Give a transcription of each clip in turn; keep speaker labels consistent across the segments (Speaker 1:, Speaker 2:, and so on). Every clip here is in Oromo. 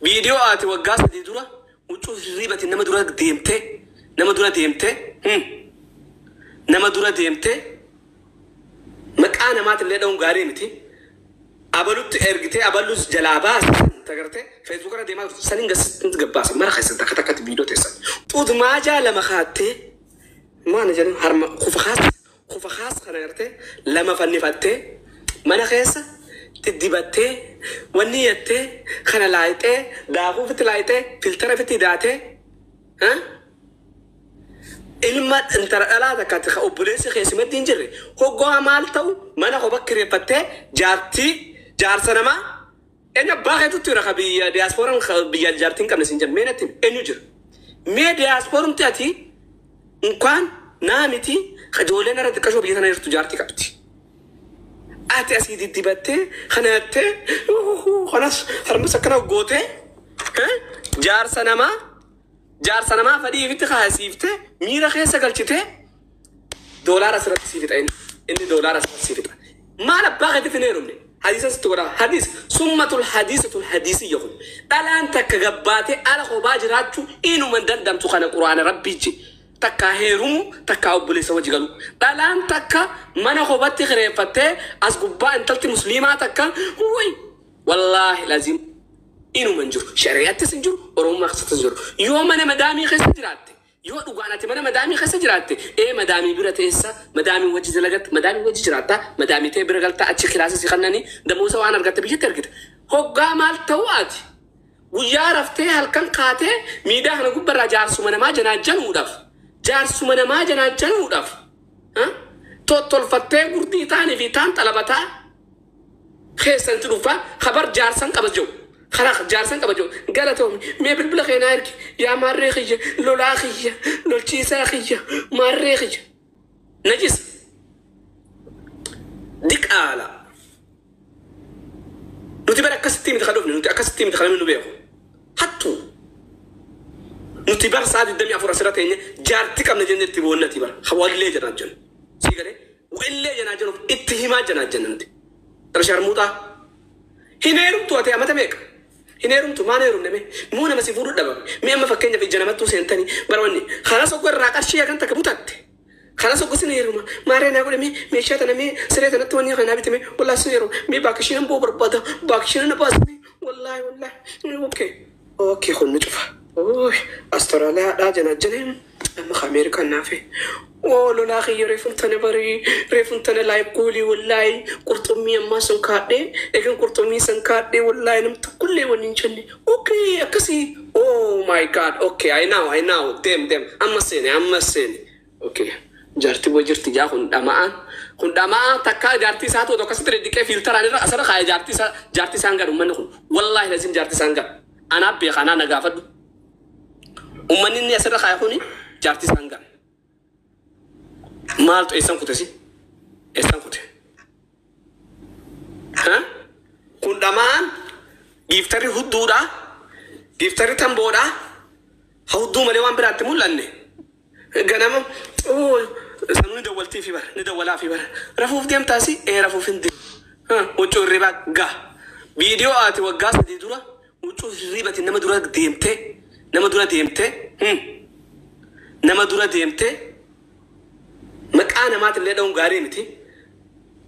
Speaker 1: Viidiyoo ati waggaa 3 dura huccuu hirriibati nama dura deemtee, nama dura deemtee, nama dura deemtee, maqaa namaatillee dha'uun gaarii miti. Abalutti ergitee abalus jalaa baase tagartee Facebook irra deemaa turte saniin gasitti gabbaasa mara keessan takka takkatti viidiyoo teessan. Xuut maajaa lama kaattee maana jedhan harma kufa kaas kufa kaas kana gartee lama fannifattee mana keessa diddibattee wanni jettee kana laayixee daakuu ofitti laayixee filtara ofitti daatee ilma intala dhalaa takkaatti ka obboleessi keessumatti hin jirre hoggaa maal ta'u mana kopha kireeffattee jaartii jaarsa namaa eenyu abbaa keetutti jira ka biyya diyaaspooraan ka biyya jaartii hin qabne siin jedhu mee natti himi eenyu jira mee diyaaspoorumti ati inkaan naa miti ka ijoolleen irra xiqqashoo biyya tana jirtu jaartii qabdi. Ati asii diddibattee kana jettee kanas harmas akkana gootee jaarsa namaa fadhii ifitti kaasiiftee miira keessa galchitee doolaara asirratti sii fixa inni doolaara asirratti sii fixa. Maal abbaa keetitti hin heerumne? Hadiisa sitti godhaa. Hadiis summatul hadiisatul hadiisiyya kun dhalaan takka gabbaatee ala kophaa jiraachuu inuma hin dandamtu kana quraana rabbii je. Takkaa heerumu takkaa obboleessa wajji galu. Dhalaan takka mana kophatti kireeffattee as gubbaa intalti musliimaa takka wuy wallaahi lazim inuma hin jiru. Shari'attis hin jiru, Oromummaa keessattis hin jiru. Yoo mana madaamii keessa jiraatte, yoo dhugaan ati mana madaamii keessa jiraatte, ee madaamii bira teessa, madaamii wajji dalagatta, madaamii wajji jiraatta, madaamii ta'e bira galta, achi kilaasa si kannanii, damoosa waan argatte biyyatti ergita. Hoggaa maal ta'u ati? Guyyaa raftee halkan kaatee miidaa kana gubbarraa jaarsuma namaa janaajjanuudhaaf. Jaarsuma namaa janaajjanuudhaaf. Tottolfattee gurdii taanii fi taan xalabataa keessanti dhufaa kabar jaarsan qaba jiru. Karaa jaarsan qaba jiru. Galatoomi mee bilbila keenaa ergi yaa maarree kiyya lolaa kiyya lolchiisaa kiyya maarree kiyya. Najis. Diqaala. Nuti bara akkasitti miti kan dhufne, nuti akkasitti miti kan namni nu beeku. Hattuu. Nuti bara sa'a 24 asirra teenye jaartii qabna jennee itti boonnati bara. Hawaallee jedhaa jennu. Sii galee wallee jenaa jennuuf itti himaa jenaa jenna nuti. Tara sharmuuxaa. Hin heerumtu ati amata meeqa? Hin heerumtu maan heerumne mee? Moo nama si fuudhu dhabame? Mee amma fakkeenyaaf ija namattuu seentanii bara wanni karaa sokko irraa qarshii hagan takka butatte. Karaa sokko sin heeruma. Maaree naa godhe mee meeshaa tana mee siree tanatti wanni kana bitame wallaahi sin heeruma. Mee baakishiin boo barbaada baakishiin na baasne wallaahi wallaahi. Okay. Okay kun ni cufa. Ooy Austraaliyaadhaa jenaa jenee amma Ameerikaan naafe. Oo lolaa kiyya reefun tana barii reefun tana laayif goolii wallaahi qurxummii ammaa sun kaadhee egan qurxummii san kaadhee wallaahi nam tokkollee wanni hin jenne. Okay akkasii. Oh my God, okay, I know, I know, deem deem, amma seene amma seene. Okay jaartii boo jirti jaa kun dhama'aan kun dhama'aan takkaa jaartii isaa ta'u akkasitti deddiqee filteraan irra asirra kaa'ee jaartii isaa jaartii isaan gad uummanni kun wallaahi lazim jaartii isaan gad anaa beeka anaa na gaafadhu. Uummanni inni asirra kaa'e kuni jaartii isaan gad. Maaltu eessan kute si? Eessan kute? Ha? Kun dhama'aan gifterri hudduudha. Gifterri tamboodha. Ha hudduu malee waan biraatti mul'anne. Ganama sanuu ni dawwaltii fi bara ni dawwalaa fi bara rafuuf deemtaasi ee rafuuf hin deemu. Huccuu hirribaa gaa. Viidiyoo ati waggaa 3 dura huccuu hirribati nama dura deemtee, nama dura deemtee, nama dura deemtee, maqaa namaatillee dha'uun gaarii miti.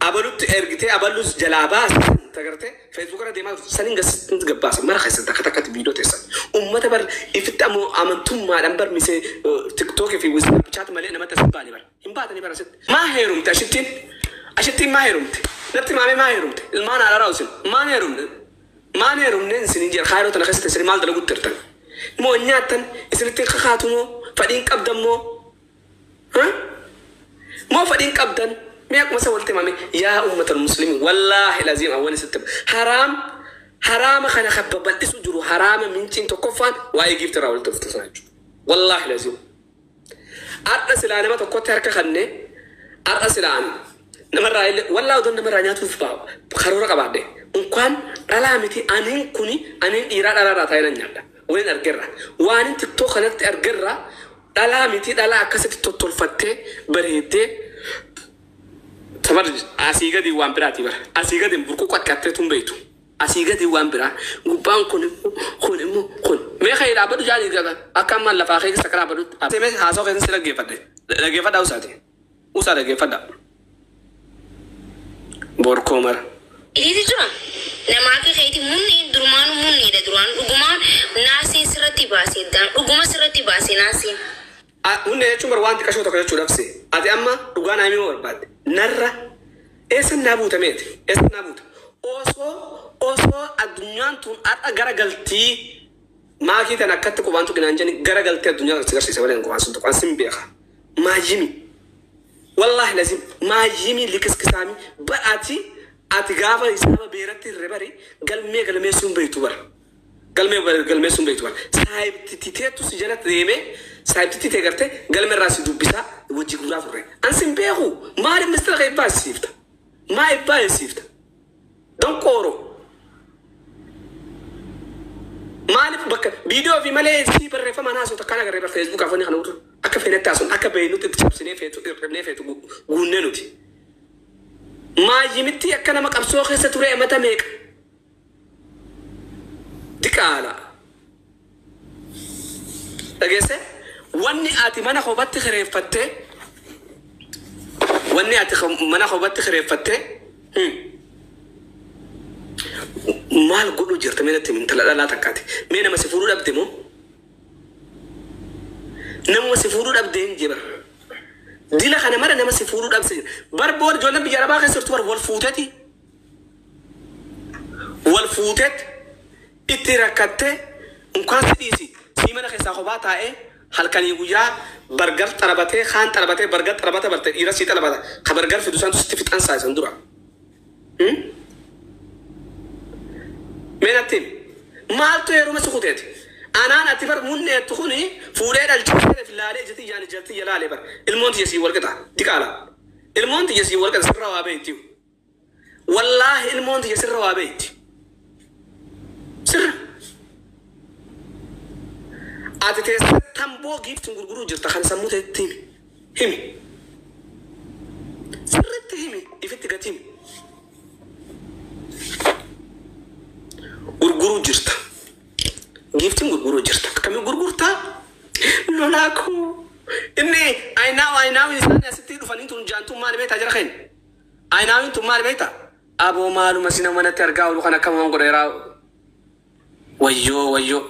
Speaker 1: Abalutti ergitee abalus jalaa baase tagartee Facebook irra deemaa turte saniin gasitti gabbaasa mara keessan takka takkatti viidiyoo teessan. Uummata bar ifitti ammoo amantummaadhaan bar misee TikTokii fi Snapchat malee namatti as hin baane bar. Hin baatanii bar asitti. Maa heerumte ashittiin? Ashittiin maa heerumte? Natti maamee maa heerumte? Ilmaan haadha raawusin. Maan heerumne? Maan heerumne isin jira kaayiroo tana keessatti isin maal dalaguutti jirtan? Moo nyaattan isinitti kakaatu moo fadhiin qabdan moo? Moo fadhiin qabdan? Mee akkuma isa walitti himame yaa uummata musliimii wallaahi laziim awwan isitti haraam haraama kana kan babal'isu jiru haraama minciin tokkoffaan waa'ee giifti irraa walitti dhuftu sana jechuudha. Wallaahi laziim. Har'a silaa nama tokkotti harka kanne har'a silaan namarraa illee wallaahi odoon namarraa nyaatuuf karoora qabaadhe unkaan dhalaa miti aniin kuni aniin dhiiraa dhalaarraa taa'ee nan nyaadha. Waliin argerra. Waan TikTok kanatti argerra dhalaa miti dhalaa akkasitti tottolfattee bareeddee tabar asii gadi waan biraati bara asii gadi burquuqu akkatteetu hin beektu. Asii gadi waan biraa gubbaan kun immoo kun immoo kun mee kan dhaabbatu jaali gaba akka ammaan lafaa keessa akka dhaabbatu. Mee haasoo keessa si dhaggeeffadhe dhaggeeffadhaa usaati usaa dhaggeeffadhaa. Borkoo mara.
Speaker 2: Itiiti jira. Nama akka keeti munni durumaan munniidha duraan dhugumaan naaseen sirratti baasee dhaan dhuguma sirratti baasee naaseen.
Speaker 1: Hunna jechuun bar waan xiqqashoo tokko jechuudhaaf si. Ati amma dhugaa naa himuu barbaadde. Narra eessan naa buuta meeti? Eessan naa buuta? Osoo addunyaan tun har'a gara galtii maakii tan akkatti qubaan tuqinaan jedhani gara galtee addunyaa si garsiisa malee qubaan sun tuqaan sin beeka. Maayimi. Wallaahi lazim maayimi likiskisaami bar ati gaafa isaaba beeratti hirre bari galmee galmeessuun beektu bara. Galmee galmeessuun beektu bara. Saayibtiteetu si jalatti deemee saayibtitee gartee galme irraa si dubbisaa wajji guuraa turre. An sin beeku maaliif mistira kee baasisiifta? Maa baasisiifta? Donqooro. Maaliif bakka viidiyoo fi malee si barreeffama haasoo takkaan agarree bara feesbuuk afaan kana utuu akka feenetti haasoo akka beeynutti itti cabsinee feetu hirribnee feetu guunnee nuti. Maayimitti akka nama qabsoo keessa ture mata meeqa? Diqaala. Dhageesse? Wanni ati mana kophaatti kireeffattee wanni ati mana kophaatti kireeffattee maal godhuu jirta mee natti intala dhalaa takkaati. Mee nama si fuudhuu dhabde moo? Nama si fuudhuu dhabde hin jira. Dila kana mara nama si fuudhuu dhabse jira. Bar booda ijoolleen biyya arabaa keessa jirtu bar wal fuuteeti. Wal fuuteet itti rakkattee unkaan si dhiisi. Sii mana keessaa kophaa taa'ee halkanii guyyaa bargar xarabatee kaan xarabatee bargar xarabata barte dhiira sii xarabata. Ka bargar fidu isaantu sitti fixan saayisan dura. Mee natti himi. Maaltu heeruma si kuteeti? Anaan ati bar munneettu kuni fuudhee dhalchee laalee ijatti yaani jalti laalee bar. Ilmoon tiyya sii wal qixa diqaala. Ilmoon tiyya sii wal qixa sirra waa beekti. Wallaahi ilmoon tiyya sirra waa beekti. Sirra. Ati teessee tamboo giiftiin gurguruu jirta kan sammuu ta'etti himi. Himi. Sirriitti himi. Ifitti gati himi. Gurguruu jirta. Giiftiin gurguruu jirta. Akkamiin gurgurtaa? Lolaa koo. Inni ayinaaw isaanii asitti dhufanii tun jaantuun maali beektaa jara keenya? Ayinaawin tun maali beektaa? Aboo maaluma sina manatti argaa oolu kan akkam waan godheeraa. Wayyoo wayyoo.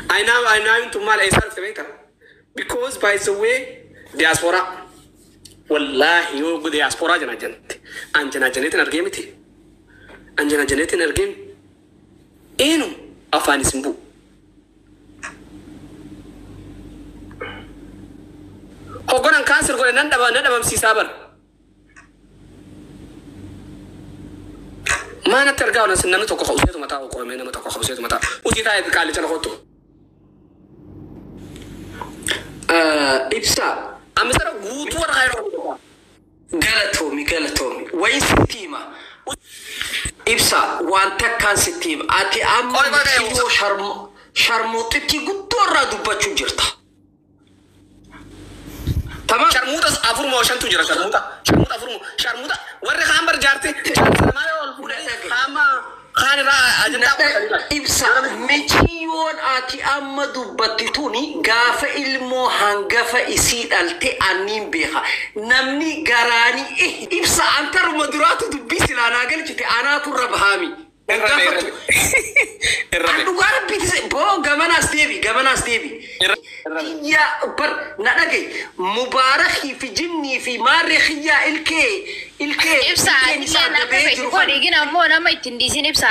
Speaker 1: Ayinaawin tun maali eessaa dhufte beektaa? Because by the way diaspora. Wallaahi yoo diaspora jana jante. An jana janeetiin argee miti. An jana janeetiin argee miti. Eenyu afaan isin bu'u. Hogganan kaansir godhe nan dhaba nan dhabamsiisaa bara. Maa natti argaa oolan namni tokko ka'useetu mataa qoomee nama tokko ka'useetu mataa. Utii taa'ee qaalicha kottu.
Speaker 3: Ibsa.
Speaker 1: Amma sana guutuu warra yeroo.
Speaker 3: Galatoomi galatoomi. Wayin sitti hima. Ibsa waan takkaan sitti hima. Ati amma iyyoo sharmuuxitti guddoo irraa dubbachuu jirta. Tamam.
Speaker 1: Sharmuuta afur moo shantu jira sharmuuta. Sharmuuta afur moo sharmuuta warri kaan bar jaarti jaarsa lamaa yoo ol fuudhee qaama kaan irraa ajandaa godhatanii.
Speaker 3: Ibsa miciyyoon ati amma dubbatti tuni gaafa ilmoo hangafa isii dhalte anniin beeka. Namni garaanii ibsa antaruma duraatu dubbii silaa naa galchite anaatu irra bahaami. Gaafatu. An dhugaa rabbiiti boo gamanaas deebi gamanaas deebi. Kiyya bar na dhagaye mubaarakii fi jinnii fi maarree kiyyaa ilkee ilkee
Speaker 2: Ibsa
Speaker 3: ilkeen isaa
Speaker 2: atillee akka
Speaker 3: dabee
Speaker 2: feete
Speaker 3: jiru
Speaker 2: koo
Speaker 3: kana.
Speaker 2: dhiigina ammoo nama ittiin dhiisin ibsa.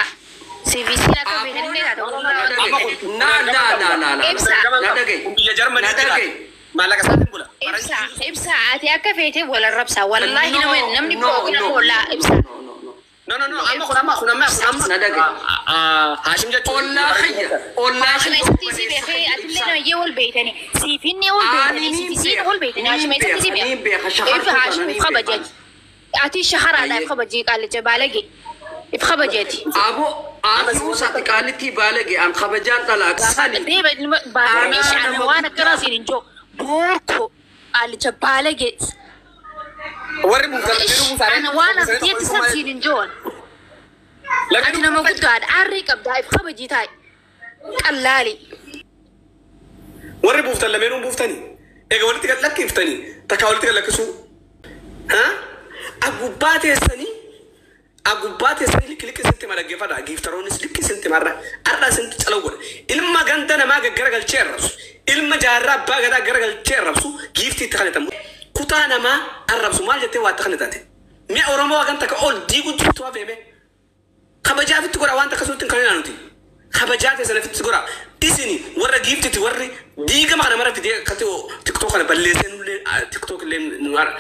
Speaker 2: CVC akka feete illee taate
Speaker 3: Na na na na na
Speaker 2: Ibsa.
Speaker 3: na dhagaye
Speaker 1: Biyya Jarmanii
Speaker 3: na
Speaker 1: jira.
Speaker 3: dhagaye.
Speaker 1: Maallaqa isaatiin bula.
Speaker 2: Ibsa ibsa ati akka feete wal arrabsa wallaahi
Speaker 3: No
Speaker 2: nama namni
Speaker 3: no
Speaker 2: boogina
Speaker 3: no
Speaker 2: oola ibsa.
Speaker 3: no no no.
Speaker 1: No no no amma kun amma kun amma kun amma.
Speaker 3: Na dhagaye.
Speaker 1: Haashim jechuun.
Speaker 3: Ollaa kiyya ollaa
Speaker 2: Haashima
Speaker 3: kiyya
Speaker 2: isatti si
Speaker 3: obboleessa
Speaker 2: beekee
Speaker 3: kiyya
Speaker 2: atillee
Speaker 3: ibsa.
Speaker 2: nama iyyee wal beeytani siifinni wal
Speaker 3: Ani
Speaker 2: beeytani
Speaker 3: niin
Speaker 2: siifisiin
Speaker 3: beeka
Speaker 2: wal beeytani
Speaker 3: niin
Speaker 2: haashima isatti si
Speaker 3: beeka niin
Speaker 2: beeka.
Speaker 3: beeka
Speaker 2: Ifa
Speaker 3: shahartuu tana
Speaker 2: haashim if
Speaker 3: niin beeka.
Speaker 2: kabajeeti. Ati shaharaadha if
Speaker 3: Ayyee.
Speaker 2: kabajii qaalicha baalage if kabajeeti.
Speaker 3: Abo ati usati qaalitti baalage an kabajaan dhalaa sani
Speaker 2: Deeba baalage
Speaker 3: anaa
Speaker 2: shaana
Speaker 3: nama
Speaker 2: waan akkanaa
Speaker 3: guddaa
Speaker 2: siin hin jiru boorko qaalicha baalage
Speaker 1: Warri buusan
Speaker 2: ana waan aktiyetti san siin hin jiru. Ati nama guddaadha. Aarrii qabdaa. If kabajii taa'i. Qallaali.
Speaker 1: Warri buuftan lameenuu buuftanii. Egaa walitti gad lakkiftanii takka walitti gad lakkisuu. Agubbaa teessanii agubbaa teessanii likki likki isintti madaggeeffadha. Giiftaroonnis likki isintti marra. Har'a isintti calaw godha. Ilma ganda namaa gaggaragalchee arrabsu. Ilma jaarraa abbaa gadaa garagalchee arrabsu giiftii itti kadhatamu. Kutaa namaa arrabsu maal jettee waa itti kadhatate. Mi'a Oromoo hagan takka ol diigu jirtu hafeeme. Kabajaa ofitti godha waan takka suutti hin kan nuti. Kabajaa teessan ofitti godha. Isini warra giiftiti warri diigama kana mara fidee akkatti TikTok kana balleessee nullee TikTok illee nu hara.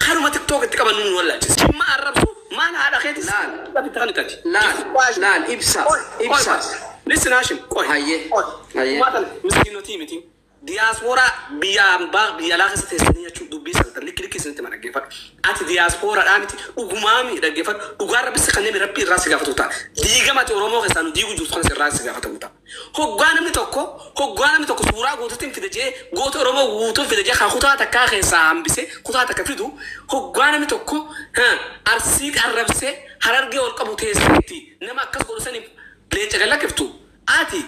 Speaker 1: Kanuma TikTok itti qaban nu wallaalchise. Jimma arrabsu maal haadha keetis
Speaker 3: Laal.
Speaker 1: itti kan taati.
Speaker 3: Laal, laal, ibsa, ibsa.
Speaker 1: Listen Hashim, qoy.
Speaker 3: Hayyee, hayyee.
Speaker 1: Maatan miskiinotii miti. Diyaaspooraa biyya ambaa biyya alaa keessa teessanii jechuun dubbii sanatan likki likki isinitti ma dhaggeeffadhu. Ati diyaaspooraadhaa miti dhugumaami dhaggeeffadhu. Dhugaa rabbis kanneen rabbi irraa si gaafatu ta'a. Diigama ati Oromoo keessaa nu diigu jirtu kanas irraa si gaafatamu ta'a. Hoggaa namni tokko suuraa guutuutti hin fide jee goota Oromoo guutuun fide jee kan kutaa takkaa keessaa hambisee kutaa takka fidu hoggaa namni tokko arsii arrabsee harargee ol qabu teesseetti nama akkas godhu saniif leenca galakkiftu ati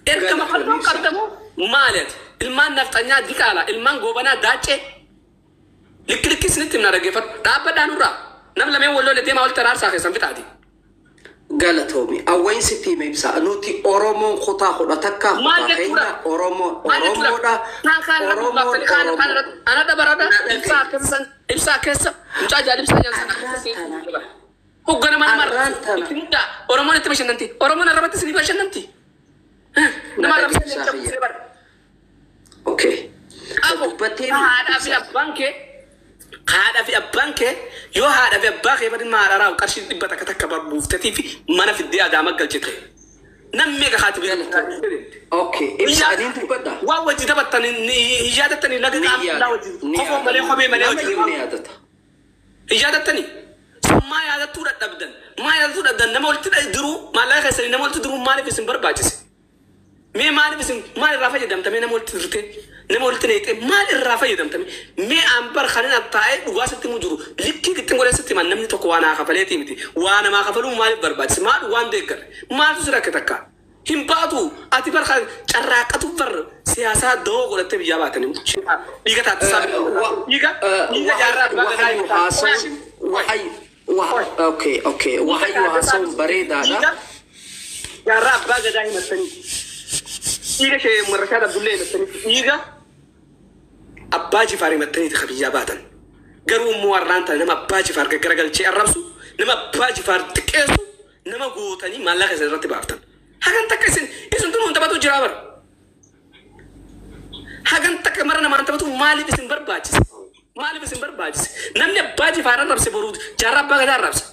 Speaker 1: ergama fannoo qabdamu maali ati ilmaan nafxanyaa diqaala ilmaan goobanaa daacee likki likki isinitti himna dhaggeeffadhu dhaabbadhaa nurraa nam lameen walloole deemaa walitti araarsaa keessan fixaati.
Speaker 3: Galatoomi. Awwain sitti hime ibsa. Nuti Oromoon kutaa kudha takka
Speaker 1: Maal
Speaker 3: kutaa
Speaker 1: jechuudha?
Speaker 3: keenya Oromoon
Speaker 1: Maal jechuudha?
Speaker 3: Oromoodha.
Speaker 1: Kaan kaan irratti
Speaker 3: Oromoon
Speaker 1: baaftanii kaan kaan
Speaker 3: Oromoo.
Speaker 1: irratti anadha barada ibsaa keessa ibsaa keessa mucaa jaalibsaa jaalsan
Speaker 3: Arraan tana.
Speaker 1: hoggana mana marra
Speaker 3: Arraan tana.
Speaker 1: itti muddaa Oromoon itti bashannanti Oromoon arrabatti isinii bashannanti nama
Speaker 3: Na
Speaker 1: arrabsa
Speaker 3: dhageessaa
Speaker 1: leenca
Speaker 3: kiyya.
Speaker 1: buusee bara.
Speaker 3: Okay.
Speaker 1: Abu
Speaker 3: Dubbattee
Speaker 1: haadhaa fi abbaan kee haadhaa fi abbaan kee yoo haadhaa fi abbaa kee badin maadhaa qarshii dhibba takka takka barbuuftetii fi mana fiddee adaama galchite. Namni meeqa haati
Speaker 3: Okay. Ibsa adiin dubbadha.
Speaker 1: Waan wajji taphattan hin yaadattanii laga
Speaker 3: Ni
Speaker 1: qaama
Speaker 3: yaada.
Speaker 1: wajji
Speaker 3: Ni
Speaker 1: kofoo malee kophee malee
Speaker 3: yaada.
Speaker 1: wajji
Speaker 3: Nama ni yaadata.
Speaker 1: hin yaadattanii. Maa yaadattuu dadhabdan maa yaadattuu dadhabdan nama walitti diruu maallaqa keessanii nama walitti diruu maaliif isin barbaachise? Mee maaliif isin maal irraa fayyadamtame nama walitti dirtee nama walitti neexee maal irraa fayyadamtame mee an bar kanin taa'ee dhugaa sitti himu jiru likkii gittin godhee sitti himan namni tokko waan haa kafaleetii miti waa namaa kafaluu maaliif barbaachise maal waan deeggarre maaltu si rakke takka hin baatu ati bar carraaqqatu bar siyaasaa dawoo godhattee biyyaa baatanii dhiiga taattisaa dhiiga dhiiga jaarraa abbaa gadaa
Speaker 3: Waxayuu haasawuun okay okay waxayuu haasawuun bareedaadha.
Speaker 1: Jaarraa abbaa gadaa himattanii dhiiga shee Marrashaad Abdullee himattanii dhiiga abbaa Jifaar himattaniiti ka biyyaa baatan. Garuu immoo warraan tana nama abbaa Jifaar gaggaragalchee arrabsu nama abbaa Jifaar xiqqeessu nama gootanii maallaqa isin irratti baaftan. Hagan takka isin isin tun taphatu jira bara. Hagan takka mara namaan taphatu maaliif isin barbaachise? Maaliif isin barbaachise? Namni abbaa Jifaar arrabse boruu jaarraa abbaa gadaa arrabsa.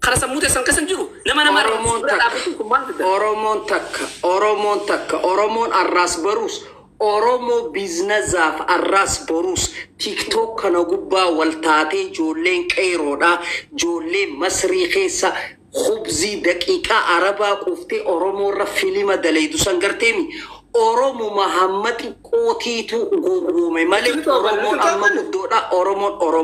Speaker 1: Kana sammuu teessan keessa hin jiru. Nama nama
Speaker 3: Oromoon
Speaker 1: arrabsu bira
Speaker 3: takka
Speaker 1: dhaabbachuun kun maal fidda?
Speaker 3: Oromoon takka Oromoon takka Oromoon arraas baruus Oromoo biiznazaaf arraas boruus TikTok kana gubbaa wal taatee ijoolleen qeeroodha ijoolleen Masrii keessa khubzii daqiiqaa Arabaa quuftee Oromoorra filima dalaydu san garteemi Oromuma hamma xiqqootiitu gowwoome malee Oromoon amma guddoodha Oromoon Oromoo.